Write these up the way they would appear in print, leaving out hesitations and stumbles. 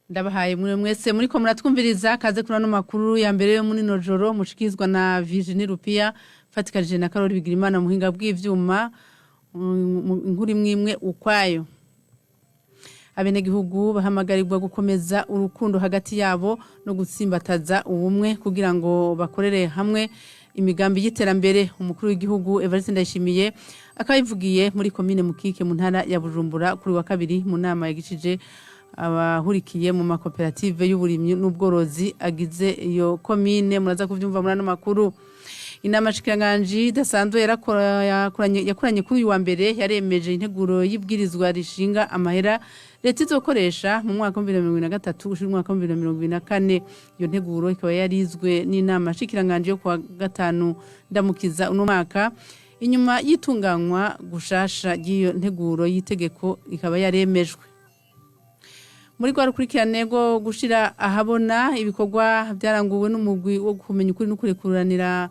Ndabahaye mwe mwese muriko muratwumviriza, kaze kuri ano makuru ya mbere yo muri nojoro mushikizwa na Virginie Rupia fatikanije na Karoli Bigirimana muhinga bw'ivyuma. Inkuru imwe ukwayo. Abenegihugu bahamagarirwa gukomeza urukundo hagati yabo no gutsimbataza ubumwe kugira ngo bakorere hamwe imigambi y'iterambere. Umukuru w'igihugu Evariste Ndayishimiye akabivugiye muri komine Mukike mu ntara ya Bujumbura kuri wa kabiri, mu nama yagishije abahurikiye mu makoperative y'uburimyi n'ubworozi agize iyo komine. Muraza kuvyumva muri ano makuru. Inama shikiranganji idasanzwe yakoranye kuri uyu wa mbere yaremeje integuro y'ibwirizwa rishinga amahera leta izokoresha mu mwaka wa 2023 gushira umwaka wa 2024. Iyo nteguro ikaba yarizwe n'inama shikiranganji yo kuwa gatanu ndamukiza uno mwaka, inyuma y'itunganywa gushasha ry'iyo nteguro y'itegeko ikaba yaremejwe. Muri rwa rukurikirane rwo gushira ahabona ibikorwa byaranguwe n'umugwi wo kumenya ukuri no kurekuranira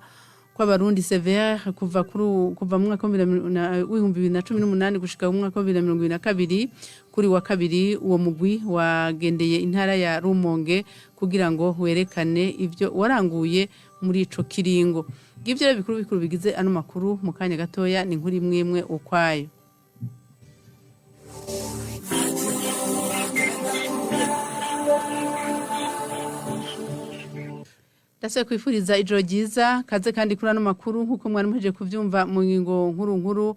kw'Abarundi, CVR, kuva mu mwaka wa 2018 gushika mu mwaka wa 2022, kuri wa kabiri uwo mugwi wagendeye intara ya Rumonge kugira ngo werekane ivyo waranguye muri ico kiringo. Ngivyo rero bikuru bikuru bigize ano makuru. Mu kanya gatoya ni inkuru imwe imwe ukwayo. Ndasubiye kwifuriza ijoro ryiza, kaze kandi kuri ano makuru. Nk'uko mwari muhejeje kuvyumva mu ngingo nkuru nkuru,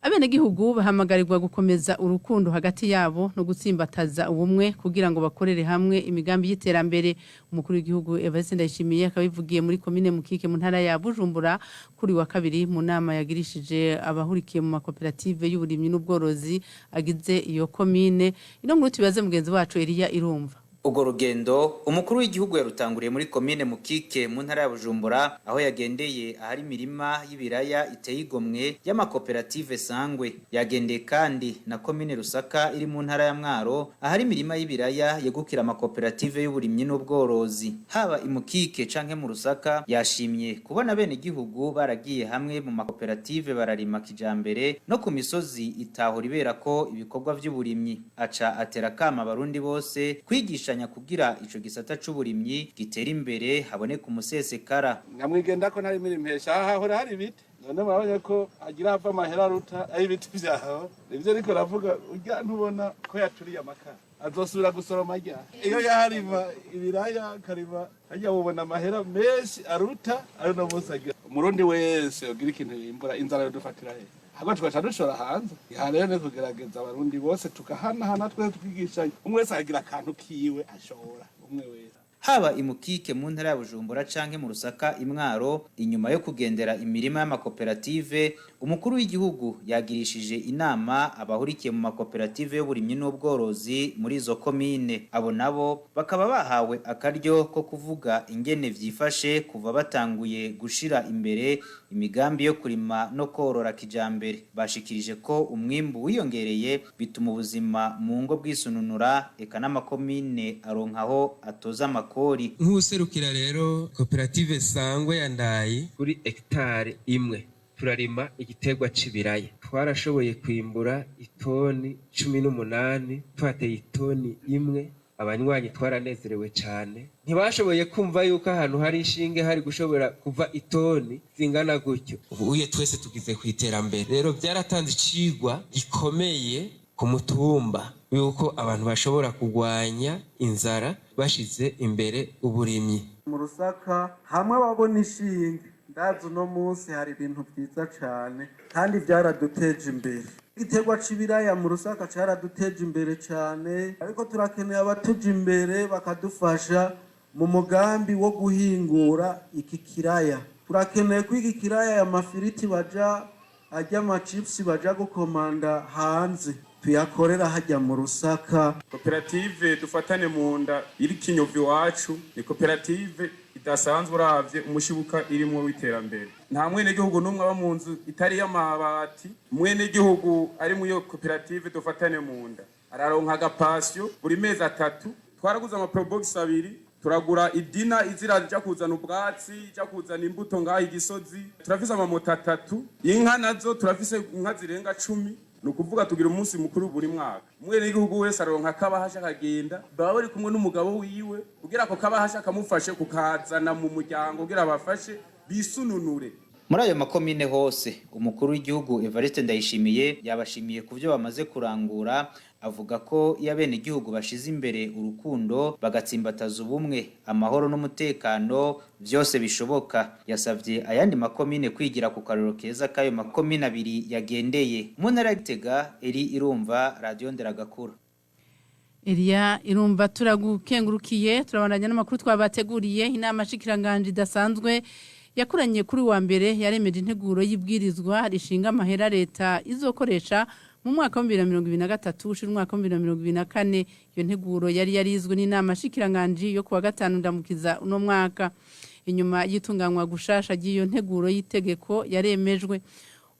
abenegihugu bahamagarirwa gukomeza urukundo hagati yabo no gutsimbataza ubumwe kugira ngo bakorere hamwe imigambi y'iterambere. Umukuru w'igihugu Evariste Ndayishimiye akabivugiye muri komine Mukike mu ntara ya Bujumbura kuri wa kabiri, mu nama yagirishije abahurikiye mu makoperative y'uburimyi n'ubworozi agize iyo komine. Ino nkuru tubibaze mugenzi wacu Eliya Irumva. Urwo rugendo umukuru w'igihugu yarutanguriye muri komine Mukike mu ntara ya Bujumbura, aho yagendeye ahari imirima y'ibiraya iteye igomwe y'amakoperative Sangwe. Yagendeye kandi na komine Rusaka iri mu ntara ya Mwaro, ahari imirima y'ibiraya yegukira amakoperative y'uburimyi n'ubworozi. Haba i Mukike canke mu Rusaka, yashimye kubona bene igihugu baragiye hamwe mu makoperative bararima kijambere no ku misozi itahora iberako ibikorwa vy'uburimyi. Aca atera kama Abarundi bose kwigishanya kugira ico gisata c'uburimyi gitera imbere, haboneka umusesekara. Nyamwigenda ko ntari impesha, aha hahora hari ibiti, none murabonye ko hagira hava amahera aruta ay'ibiti vyaho. Nivyo ariko ravuga, urya ntubona ko yaturiye amakara, azosubira gusoroma rya iyo yaharima ibiraya akarima harya, mubona amahera menshi aruta ayo no munsi agira. Umurundi wese ugira ikintu yimbura, inzara yodufatira he? Ahubwo tugaca dushora hanze. Aha rero ni kugerageza Abarundi bose tugahanahana, twese tukigishanya, umwe wese akagira akantu kiwe ashora, umwe wese. Haba imukike mu ntara ya Bujumbura canke mu Rusaka imwaro, inyuma yo kugendera imirima y'amakoperative, umukuru w'igihugu yagirishije inama abahurikiye mu makoperative y'uburimyi n'ubworozi muri izo komine. Abo nabo bakaba bahawe akaryo ko kuvuga ingene vyifashe kuva batanguye gushira imbere imigambi yo kurima no korora kijambere. Bashikirije ko umwimbu wiyongereye, bituma ubuzima mu ngo bwisununura, eka n'amakomine aronkaho atoza amakori. Nk'userukira rero koperative Sangwe ya Ndayi, kuri hegitari imwe turarima igiterwa c'ibiraya, twarashoboye kwimbura itoni 18 twateye itoni imwe. Abanywanyi twaranezerewe cane, ntibashoboye kumva yuko ahantu hari inshinge hari gushobora kuva itoni zingana gutyo. Ubu uye twese tugize ku iterambere. Rero byaratanze icigwa gikomeye ku mutumba yuko abantu bashobora kurwanya inzara bashize imbere uburimyi. Mu Rusaka hamwe babona ishinge, ndazi uno munsi hari ibintu byiza cane kandi byaraduteje imbere. Igiterwa c'ibiraya mu Rusaka caraduteje imbere cane, ariko turakeneye abatuja imbere bakadufasha mu mugambi wo guhingura iki kiraya. Turakeneye ko iki kiraya, amafiriti baja arya, amacipusi baja gukomanda hanze, tuyakorera hajya mu Rusaka. Koperative Dufatane mu Nda iri Kinyovu iwacu ni koperative idasanzwe. Uravye umushibuka irimwo w'iterambere, nta mwenegihugu n'umwe aba mu nzu itari y'amabati. Umwenegihugu ari mu iyo koperative Dufatane mu Nda araronka agapasiyo buri mezi 3. Twaraguze amaprobox abiri, turagura idina izira ija kuzana ubwatsi, ija kuzana imbuto ngaho igisozi. Turafise amamoto atatu, inka nazo turafise inka zirenga 10. Ni ukuvuga tugira umunsi mukuru buri mwaka, umwenegihugu wese aronka akabahasha akagenda, baba bari kumwe n'umugabo wiwe kugira ako kabahasha kamufashe kukazana mu muryango kugira bafashe bisununure. Muri ayo makomine hose, umukuru w'igihugu Evariste Ndayishimiye yabashimiye ku byo bamaze kurangura, avuga ko iyo abenegihugu bashize imbere urukundo, bagatsimbataza ubumwe, amahoro n'umutekano, byose bishoboka. Yasabye ayandi makomine kwigira ku karero keza k'ayo makomine abiri yagendeye. Mu ntara ya Gitega, Eri Irumva, Radiyo Nderagakura. Elia Irumva, turagukengurukiye. Turabandanya n'amakuru twabateguriye. Inama shikiranganje idasanzwe yakoranye kuri wa mbere yaremeje integuro y'ibwirizwa rishinga amahera leta izokoresha mu mwaka wa 2023 ushira umwaka wa 2024. Iyo nteguro yari yarizwe n'inama shikiranganje yo kuwa gatanu ndamukiza uno mwaka. Inyuma y'itunganywa gushasha ry'iyo nteguro y'itegeko yaremejwe,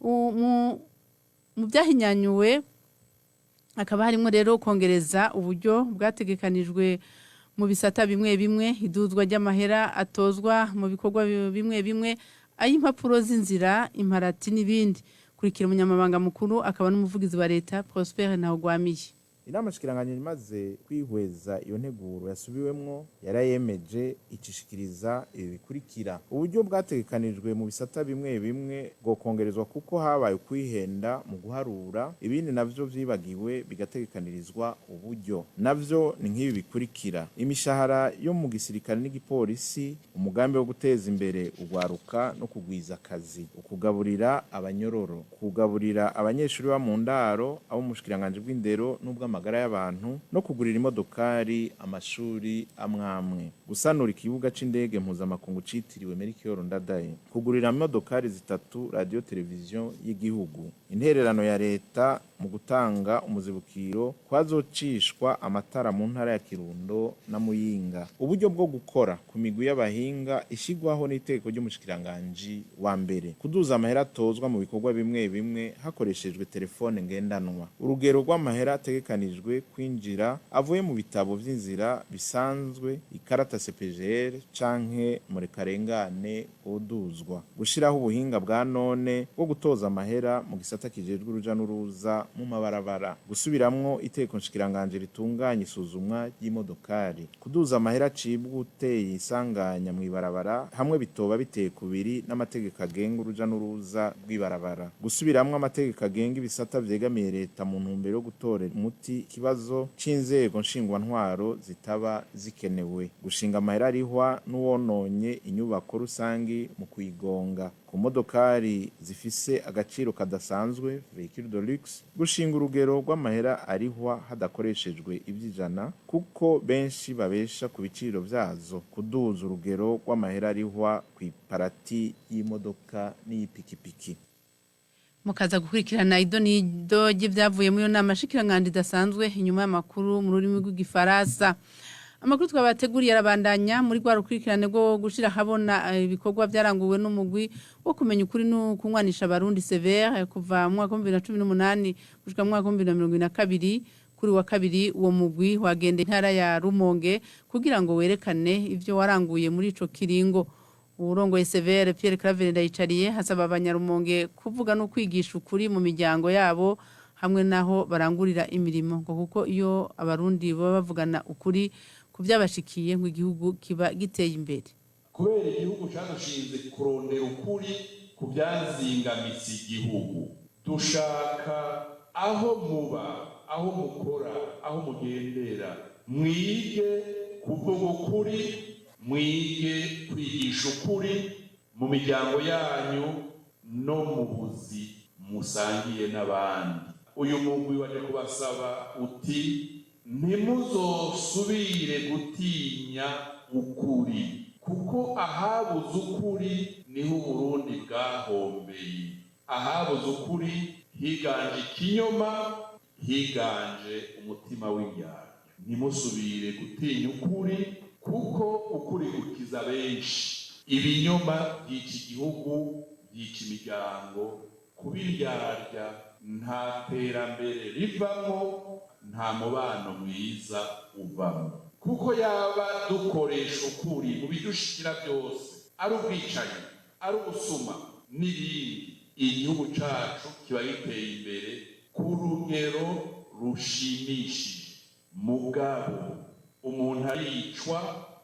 mu byahinyanyuwe hakaba harimo rero kongereza uburyo bwategekanijwe mu bisata bimwe bimwe, iduzwa ry'amahera atozwa mu bikorwa bimwe bimwe, ay'impapuro z'inzira, imparati n'ibindi. Kurikira umunyamabanga mukuru akaba n'umuvugizi wa leta, Prosper Ntawugwamiye. Inama shikiranganje imaze kwihweza iyo nteguro yasubiwemwo, yarayemeje, icishikiriza ibi bikurikira: uburyo bwategekanijwe mu bisata bimwe bimwe bwokongerezwa kuko habaye ukwihenda mu guharura, ibindi navyo vyibagiwe bigategekanirizwa uburyo. Navyo ni nk'ibi bikurikira: imishahara yo mu gisirikare n'igipolisi, umugambi wo guteza imbere ugwaruka no kugwiza akazi, ukugaburira abanyororo, kugaburira abanyeshuri ba mu ndaro, abo mu bushikiranganji bw'indero n'ubw'amagara y'abantu, no kugurira imodokari amashuri amwamwe, gusanura ikibuga c'indege mpuzamakungu citiriwe Melchior Ndadaye, kugurira imodokari zitatu radio televiziyo y'igihugu, intererano ya leta mu gutanga umuzibukiro kwazocishwa amatara mu ntara ya Kirundo na Muyinga, uburyo bwo gukora ku migwi y'abahinga ishigwaho n'itegeko ry'umushikiranganji wa mbere, kuduza amahera atozwa mu bikorwa bimwe bimwe hakoreshejwe telefone ngendanwa, urugero rw'amahera ategekanijwe kwinjira avuye mu bitabo vy'inzira bisanzwe, ikarata CPGR canke murekarengane oduzwa, gushiraho ubuhinga bwa none bwo gutoza amahera mu gisata kijejwe uruja n'uruza mu mabarabara, gusubiramwo iteko nshikiranganje ritunganya isuzumwa ry'imodokari, kuduza amahera acibwa uteye isanganya mw'ibarabara hamwe bitoba biteye kubiri n'amategeko agenga uruja n'uruza rw'ibarabara, gusubiramwo amategeko agenga ibisata vyegamiye leta mu ntumbero yo gutorera umuti ikibazo c'inzego nshingwantwaro zitaba zikenewe, gushinga amahera arihwa n'uwononye inyubako rusangi mu kuyigonga, ku modokari zifise agaciro kadasanzwe, véhicule de luxe, gushinga urugero rw'amahera arihwa hadakoreshejwe ivy'ijana kuko benshi babesha ku biciro vyazo, kuduza urugero rw'amahera arihwa kw'iparati y'imodoka n'iy'ipikipiki. Mukaza gukurikirana ido n'ido ry'ibyavuye muri iyo nama shikiranganje idasanzwe inyuma y'amakuru mu rurimi rw'igifaransa. Amakuru twabateguriye arabandanya. Muri rwa rukurikirane rwo gushira habona ibikorwa byaranguwe n'umugwi wo kumenya ukuri no kunywanisha abarundi, CVR, kuva mu mwaka wa 2018 gushika mu mwaka wa 2022, kuri wa kabiri uwo mugwi wagenda intara ya Rumonge kugira ngo werekane ivyo waranguye muri ico kiringo. Urongoye CVR, Pierre Claver Ndayicariye, hasaba abanyarumonge kuvuga no kwigisha ukuri mu miryango yabo hamwe naho barangurira imirimo, ngo kuko iyo abarundi baba bavugana ukuri ku byabashikiye, ngo igihugu kiba giteye imbere. Kubera igihugu cadushinze kurondera ukuri ku byazingamitse igihugu, dushaka aho muba, aho mukora, aho mugendera, mwige kuvuga ukuri, mwige kwigisha ukuri mu miryango yanyu no mu buzi musangiye n'abandi. Uyu mugwi waje kubasaba uti: ntimuzosubire gutinya ukuri, kuko ahabuze ukuri niho Uburundi bwahombeye. Ahabuze ukuri higanje ikinyoma, higanje umutima w'indyarya. Ntimusubire gutinya ukuri, kuko ukuri gukiza benshi. Ibinyoma byica igihugu, byica imiryango. Kuba indyarya nta terambere rivamo, nta mubano mwiza uvamo, kuko yaba dukoresha ukuri mu bidushikira byose, ari ubwicanyi, ari ubusuma n'ibindi, igihugu cacu kiba giteye imbere. Ku rugero rushimishije. Mugabo umuntu aricwa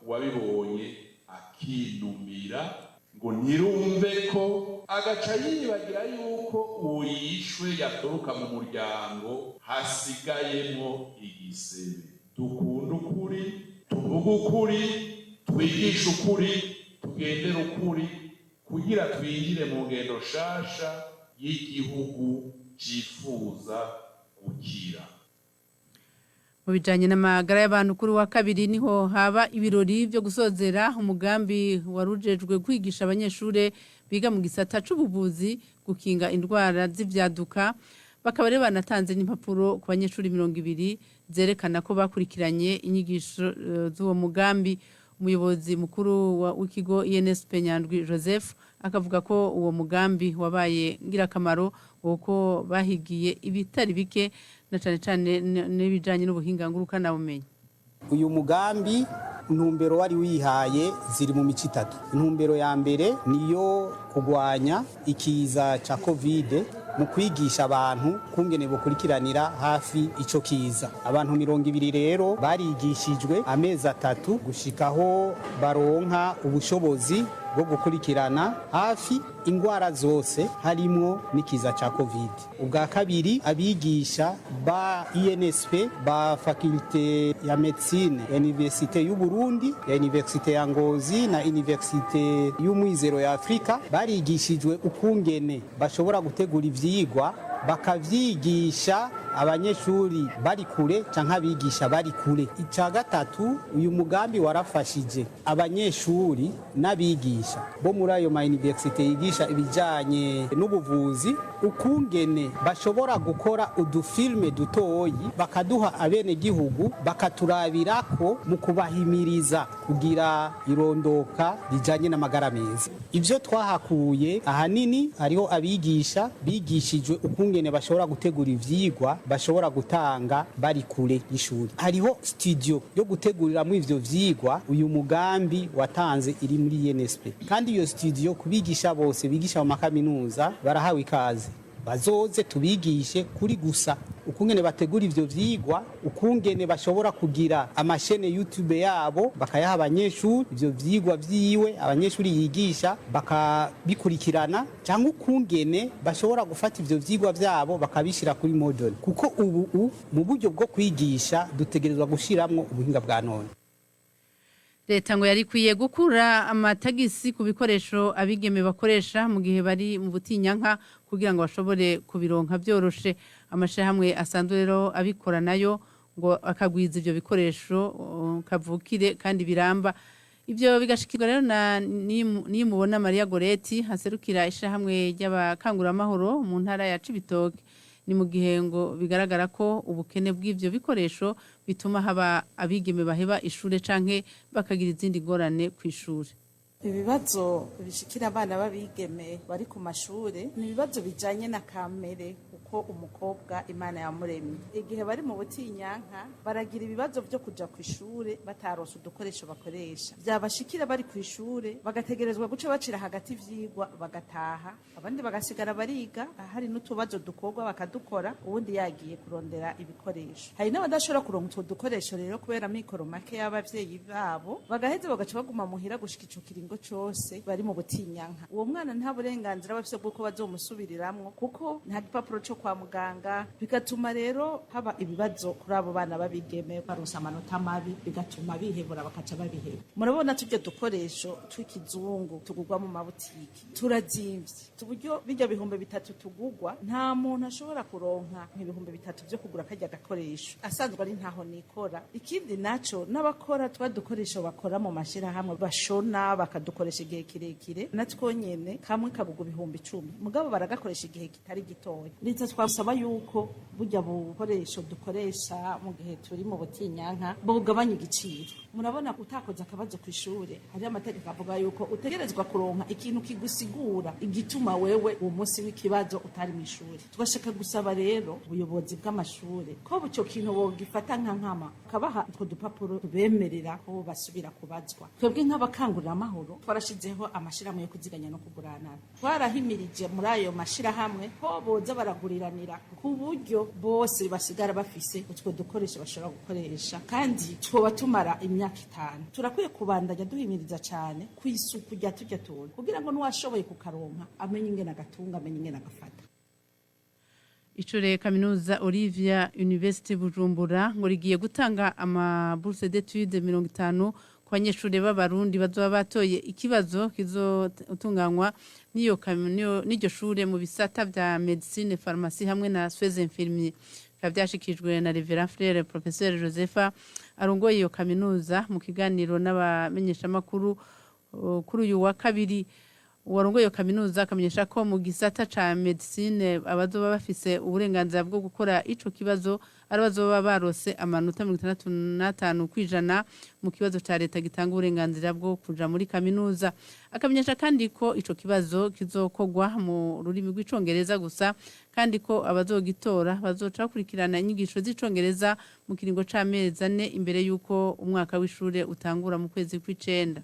wabibonye akinumira ngo ntirumve ko, agaca yibagira yuko uwo yishwe yaturuka mu muryango hasigayemo igisebe. Dukunde ukuri, tuvuge ukuri, twigishe ukuri, tugendere ukuri, kugira twinjire mu ngendo nshasha y'igihugu cifuza gukira. Mu bijanye n'amagara y'abantu, kuri wa kabiri niho haba ibirori byo gusozera umugambi warujejwe kwigisha abanyeshure biga mu gisata c'ubuvuzi gukinga indwara z'ivyaduka. Bakaba rero banatanze n'impapuro ku banyeshuri 20 zerekana ko bakurikiranye inyigisho z'uwo mugambi. Umuyobozi mukuru w'ikigo INSP, Nyandwi Joseph, akavuga ko uwo mugambi wabaye ngirakamaro kuko bahigiye ibitari bike, na cane cane n'ibijanye n'ubuhinga ngurukanabumenyi. Uyu mugambi, intumbero wari wihaye ziri mu mico itatu. Intumbero ya mbere niyo kurwanya ikiza cya COVID mu kwigisha abantu kungene bukurikiranira hafi ico kiza. Abantu 20 rero barigishijwe amezi 3 gushikaho baronka ubushobozi bwo gukurikirana hafi ingwara zose, harimwo n'ikiza ca COVID. Ubwa kabiri, abigisha ba INSP, ba faculté ya médecine ya Université y'u Burundi, ya Université ya Ngozi na Université y'Umwizero ya Afrika, barigishijwe ukungene bashobora gutegura ivyigwa bakavyigisha abanyeshuri bari kure canke abigisha bari kure. Icya gatatu, uyu mugambi warafashije abanyeshuri n'abigisha bo muri ayo ma université yigisha ibijanye n'ubuvuzi ukungene bashobora gukora udufilme dutoyi bakaduha abenegihugu bakaturabirako mu kubahimiriza kugira irondoka rijanye n'amagara meza. Ivyo twahakuye ahanini, hariho abigisha bigishijwe ukungene bashobora gutegura ivyigwa bashobora gutanga bari kure y'ishuri. Hariho studio yo guteguriramwo ivyo vyigwa uyu mugambi watanze iri muri INSP, kandi iyo studio kubigisha bose bigisha mu makaminuza barahawe ikaze, bazoze tubigishe kuri gusa ukungene bategura ivyo vyigwa, ukungene bashobora kugira amashene YouTube yabo bakayaha abanyeshuri, ivyo vyigwa vyiwe abanyeshuri yigisha bakabikurikirana, cyangwa ukungene bashobora gufata ivyo vyigwa vyabo bakabishira kuri Moodle, kuko ubu mu buryo bwo kwigisha dutegerezwa gushiramwo ubuhinga bwa none. Leta ngo yari ikwiye gukura amatagisi ku bikoresho abigeme bakoresha mu gihe bari mu butinyanka kugira ngo bashobore kubironka byoroshe. Amashirahamwe asanzwe rero abikora nayo ngo akagwiza ivyo bikoresho kavukire kandi biramba. Ibyo bigashikirwa rero na Nimubona Maria Goreti, haserukira ishirahamwe ry'abakanguramahoro mu ntara ya Cibitoke. Ni mu gihe ngo bigaragara ko ubukene bw'ivyo bikoresho bituma haba abigeme baheba ishure canke bakagira izindi ngorane ku ishure. Ibibazo bishikira abana b'abigeme bari ku mashure ni ibibazo bijanye na kamere, kuko umukobwa Imana yamuremye. Igihe bari mu butinyanka baragira ibibazo vyo kuja ku ishure bataronse udukoresho bakoresha. Vyabashikira bari ku ishure bagategerezwa guca bacira hagati ivyigwa bagataha, abandi bagasigara bariga. Hari n'utubazo dukorwa bakadukora uwundi yagiye kurondera ibikoresho. Hari n'abadashobora kuronka utwo dukoresho rero kubera amikoro make y'abavyeyi babo, bagaheza bagaca baguma muhira gushika ico kiringo cose bari mu butinyanka. Uwo mwana nta burenganzira bafise bw'uko bazomusubiriramwo kuko nta gipapuro co kwa muganga. Bigatuma rero haba ibibazo kuri abo bana b'abigeme, baronsa amanota mabi, bigatuma bihebura bakaca babiheba. Murabona turya dukoresho tw'ikizungu tugurwa mu mabutiki turazimvye, tuburyo bijya 3000 tugurwa, nta muntu ashobora kuronka nk'3000 vyo kugura karya gakoresho asanzwe ari ntaho nikora. Ikindi naco, n'abakora twa dukoresho bakora mu mashirahamwe bashona bakadukoresha igihe kirekire, natwo nyene kamwe kagurwa 10,000, mugabo baragakoresha igihe kitari gitoya. Leta twasaba yuko burya bukoresho dukoresha mu gihe turi mu butinyanka bugabanya igiciro. Murabona utakoze akabazo ku ishure, hariho amategeko avuga yuko utegerezwa kuronka ikintu kigusigura igituma wewe uwo munsi w'ikibazo utari mu ishuri. Tugashaka gusaba rero ubuyobozi bw'amashure ko ico kintu bogifata nka nkama, kabaha utwo dupapuro tubemerera ko basubira kubazwa. Twebwe nk'abakangurira amahoro twarashizeho amashirahamwe yo kuziganya no kuguranana. Twarahimirije muri ayo mashirahamwe ko boza baragurira kugwiranira ku buryo bose basigara bafise utwo dukoresho bashobora gukoresha, kandi twoba tumara imyaka 5. Turakwiye kubandanya duhimiriza cyane ku isuku rya turya tuntu, kugira ngo n'uwashoboye kukaronka amenye ingene agatunga, amenye ingene agafata. Ishure kaminuza Olivia University Bujumbura ngo rigiye gutanga ama bourse d'études 50 ku banyeshure b'abarundi bazoba batoye ikibazo kizotunganywa n'iyo n'iryo shure mu bisata vya medicine, pharmacie hamwe na soins infirmiers. Bikaba vyashikijwe na Reverend Frère Professeur Josepha arongoye iyo kaminuza mu kiganiro n'abamenyeshamakuru kuri uyu wa kabiri. Uwarongoye iyo kaminuza akamenyesha ko mu gisata ca medicine abazoba bafise uburenganzira bwo gukora ico kibazo ari abazoba barose amanota 65% mu kibazo ca leta gitanga uburenganzira bwo kuja muri kaminuza. Akamenyesha kandi ko ico kibazo kizokorwa mu rurimi rw'icongereza gusa, kandi ko abazogitora bazoca bakurikirana inyigisho z'icongereza mu kiringo c'amezi 4 imbere y'uko umwaka w'ishure utangura mu kwezi kw'icenda.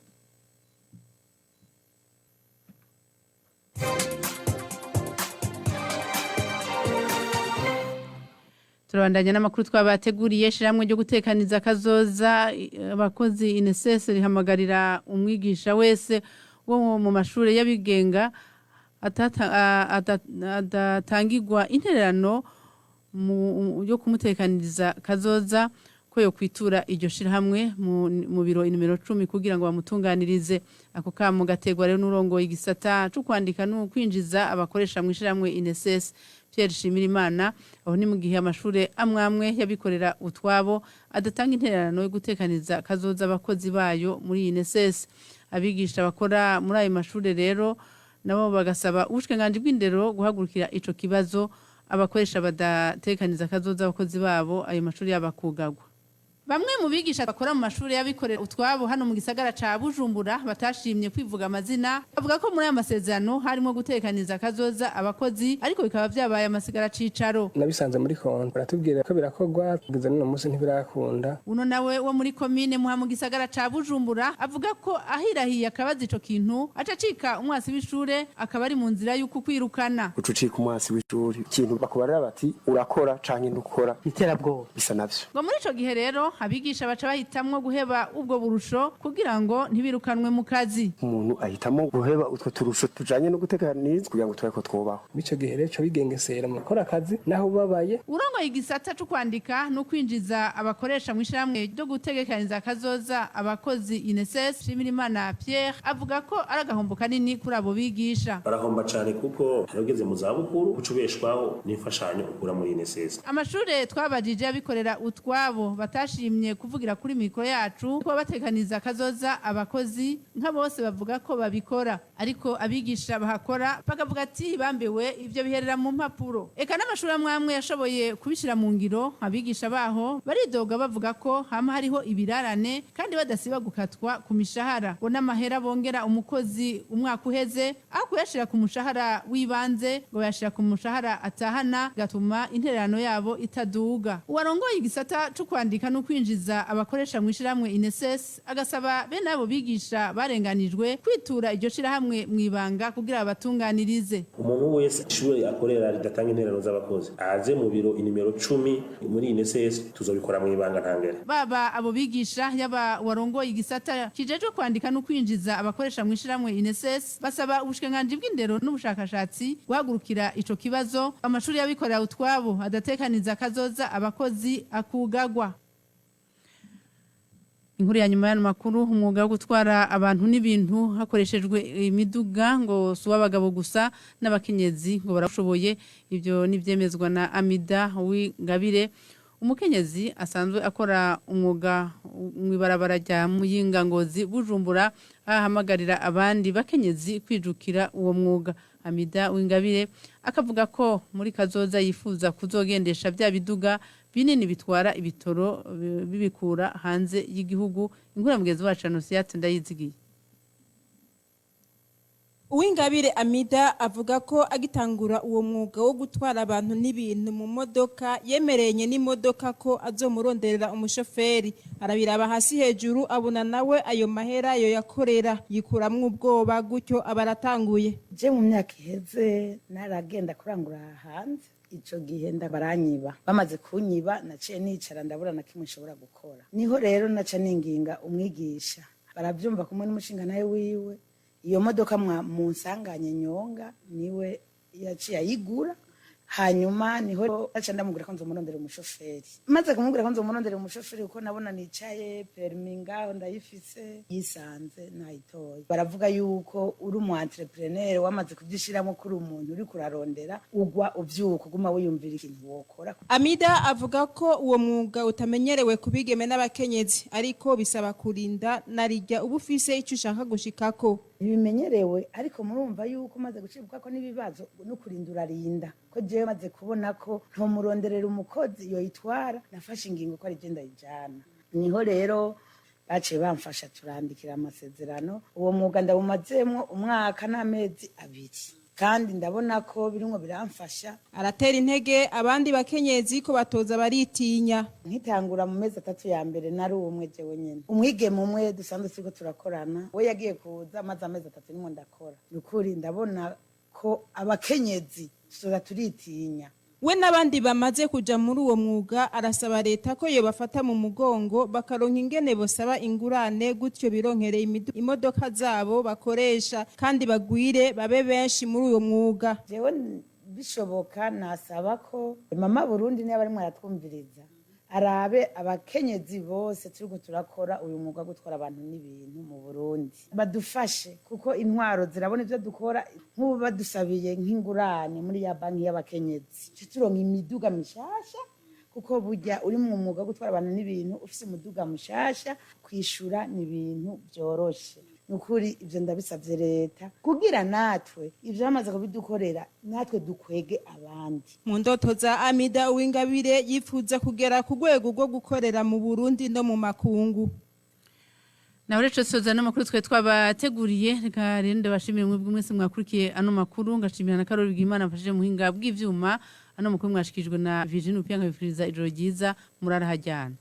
Turabandanya n'amakuru twabateguriye. Ishyirahamwe ryo gutekaniza kazoza abakozi INSS rihamagarira umwigisha wese wo mu mashuri y'abigenga adatangirwa intererano yo kumutekaniriza kazoza ko yo kwitura iryo shirahamwe mu biro inimero 10 kugira ngo bamutunganirize. Ako kamo gategwa rero n'urongoye igisata cyo kwandika no kwinjiza abakoresha mu ishirahamwe INSS Pierre Shimirimana. Aho ni mu gihe amashure amwamwe yabikorera utwabo adatanga intererano yo gutekaniza kazoza abakozi bayo muri INSS. Abigisha bakora muri ayo mashure rero nabo bagasaba ubushikiranganji bw'indero guhagurukira ico kibazo, abakoresha badatekaniza kazoza abakozi babo ayo mashuri yabakugagwa. Bamwe mu bigisha bakora mu mashuri y'abikorera utwabo hano mu gisagara ca Bujumbura batashimye kwivuga amazina, bavuga ko muri aya masezerano harimo gutekaniza kazoza abakozi, ariko bikaba vyabaye amasigara cicaro. Nabisanze muri konti baratubwira ko birakorwa, kugeza n'uno munsi ntibirakunda. Uno nawe wo muri komine Muha mu gisagara ca Bujumbura avuga ko ahirahiye akabaza ico kintu aca acika umwasi w'ishure, akaba ari mu nzira y'uko kwirukana. Uca ucika umwasi w'ishure, ikintu bakubarira bati urakora canke ntukora, iterabwoba bisa navyo. Ngo muri ico gihe rero abigisha baca bahitamwo guheba ubwo burusho kugira ngo ntibirukanwe mu kazi. Umuntu ahitamo guheba utwo turusho tujanye no gutekaniriza kugira ngo turabe ko twubaho. Bico gihe rero bigengesera mu gukora akazi naho ubabaye. Urongoye igisata co kwandika no kwinjiza abakoresha mu ishirahamwe ryo gutegekaniza kazoza abakozi INSS Shimirimana Pierre avuga ko ari agahombo kanini kuri abo bigisha. Barahomba cane kuko hari ugeze mu zabukuru ucubeshwaho n'imfashanyo ukura muri INSS. Amashure twabajije abikorera utwabo batashimye kuvugira kuri mikro yacu ko batekaniza kazoza abakozi nka bose bavuga ko babikora, ariko abigisha bahakora bakavuga ati bambewe ivyo biherera mu mpapuro. Eka n'amashuri amwe yashoboye kubishira mu ngiro, abigisha baho baridoga bavuga ko hama hariho ibirarane kandi badasiba gukatwa ku mishahara, ngo n'amahera bongera umukozi umwaka uheze aho kuyashira ku mushahara w'ibanze ngo bayashira ku mushahara atahana, gatuma intererano yabo itaduga. Uwarongoye igisata co kwandika no kwinjiza abakoresha mu ishirahamwe INSS agasaba bene abo bigisha barenganijwe kwitura iryo shirahamwe mu ibanga kugira abatunganirize. Umuntu wese ishure akorera ridatanga intererano z'abakozi aze mu biro inimero 10 muri INSS, tuzobikora mu ibanga ntangere. Baba abo bigisha yaba warongoye igisata kijejwe kwandika no kwinjiza abakoresha mu ishirahamwe INSS basaba ubushikiranganji bw'indero n'ubushakashatsi guhagurukira ico kibazo, amashuri y'abikorera utwabo adatekaniza kazoza abakozi akugagwa. Inkuru ya nyuma y'ano makuru, umwuga wo gutwara abantu n'ibintu hakoreshejwe imiduga ngo si uw'abagabo gusa, n'abakenyezi ngo barashoboye. Ibyo nibyemezwa na Amida Uwingabire, umukenyezi asanzwe akora umwuga mu ibarabara rya Muyinga Ngozi Bujumbura, ahamagarira abandi bakenyezi kwijukira uwo mwuga. Amida Uwingabire akavuga ko muri kazoza yifuza kuzogendesha bya biduga binini bitwara ibitoro bibikura hanze y'igihugu. Inkuru ya mugenzi wacu Anosiate Ndayizigiye. Uwingabire Amida avuga ko agitangura uwo mwuga wo gutwara abantu n'ibintu mu modoka, yemereye n'imodoka ko azomuronderera umushoferi. Arabiraba hasi hejuru, abona nawe ayo mahera yo yakorera, yikuramwo ubwoba, gutyo aba aratanguye. Je mu myaka iheze naragenda kurangura hanze. Ico gihe ndabaranyiba, bamaze kunyiba naciye nicara, ndabura na kimwe nshobora gukora. Niho rero naca ninginga umwigisha, baravyumva kumwe n'umushinga nawe wiwe. Iyo modoka munsanganye nyonga niwe yaciye ayigura. Hanyuma niho naca ndamubwira ko nzomurondera umushoferi. Maze kumubwira ko nzomurondera umushoferi, kuko nabona nicaye, permis ngaho ndayifise, yisanze nayitoye. Baravuga yuko uri umu entrepreneur wamaze kuvyishiramo, kuri umuntu uri kurarondera, ugwa uvyuka uguma wiyumvira ikintu wokora. Amida avuga ko uwo mwuga utamenyerewe ku bigeme n'abakenyezi, ariko bisaba kurinda narirya uba ufise icyo ushaka gushikako. Ntibimenyerewe, ariko murumva yuko umaze gucibwa ko n'ibibazo no kurinda urarinda, ko jewe maze kubona ko ntomuronderera umukozi yoyitwara, nafashe ingingo ko ari je ndayijana. Niho rero baciye bamfasha, turandikira amasezerano. Uwo mwuga ndawumazemwo umwaka n'amezi 2, kandi ndabona ko birimwo biramfasha. Aratera intege abandi bakenyezi ko batoza baritinya. Nkitangura mu mezi 3 ya mbere nari umwe jewe nyene, umwigeme umwe dusanzwe turiko turakorana, we yagiye kuza amaze amezi 3 nimwo ndakora. Ni ukuri ndabona ko abakenyezi tuzoza turitinya. We n'abandi bamaze kuja muri uwo mwuga, arasaba leta ko yobafata mu mugongo, bakaronka ingene bosaba ingurane, gutyo bironkere imodoka zabo bakoresha, kandi bagwire babe benshi muri uwo mwuga. Jewe bishoboka nasaba ko mama Burundi niba arimwo aratwumviriza, arabe abakenyezi bose turiko turakora uyu mwuga wo gutwara abantu n'ibintu mu Burundi, badufashe, kuko intwaro zirabona ivyo dukora. Nk'ubu badusabiye nk'ingurane muri ya banki y'abakenyezi, tuce turonka imiduga mishasha, kuko burya uri mu mwuga wo gutwara abantu n'ibintu ufise umuduga mushasha, kwishura ni ibintu vyoroshe. Ni ukuri ivyo ndabisavye leta, kugira natwe ivyo bamaze kubidukorera natwe dukwege abandi. Mu ndoto za Amida Uwingabire, yifuza kugera ku rwego rwo gukorera mu Burundi no mu makungu. Naho rero soza n'amakuru twe twabateguriye. Reka rero ndabashimire mwebwe mwese mwakurikiye ano makuru, ngashimira na Karoli Bwimana mfashije muhinga bw'ivyuma. Ano makuru mwashikijwe na Virginie Upia, nkabifuriza ijoro ryiza, murarahajyana.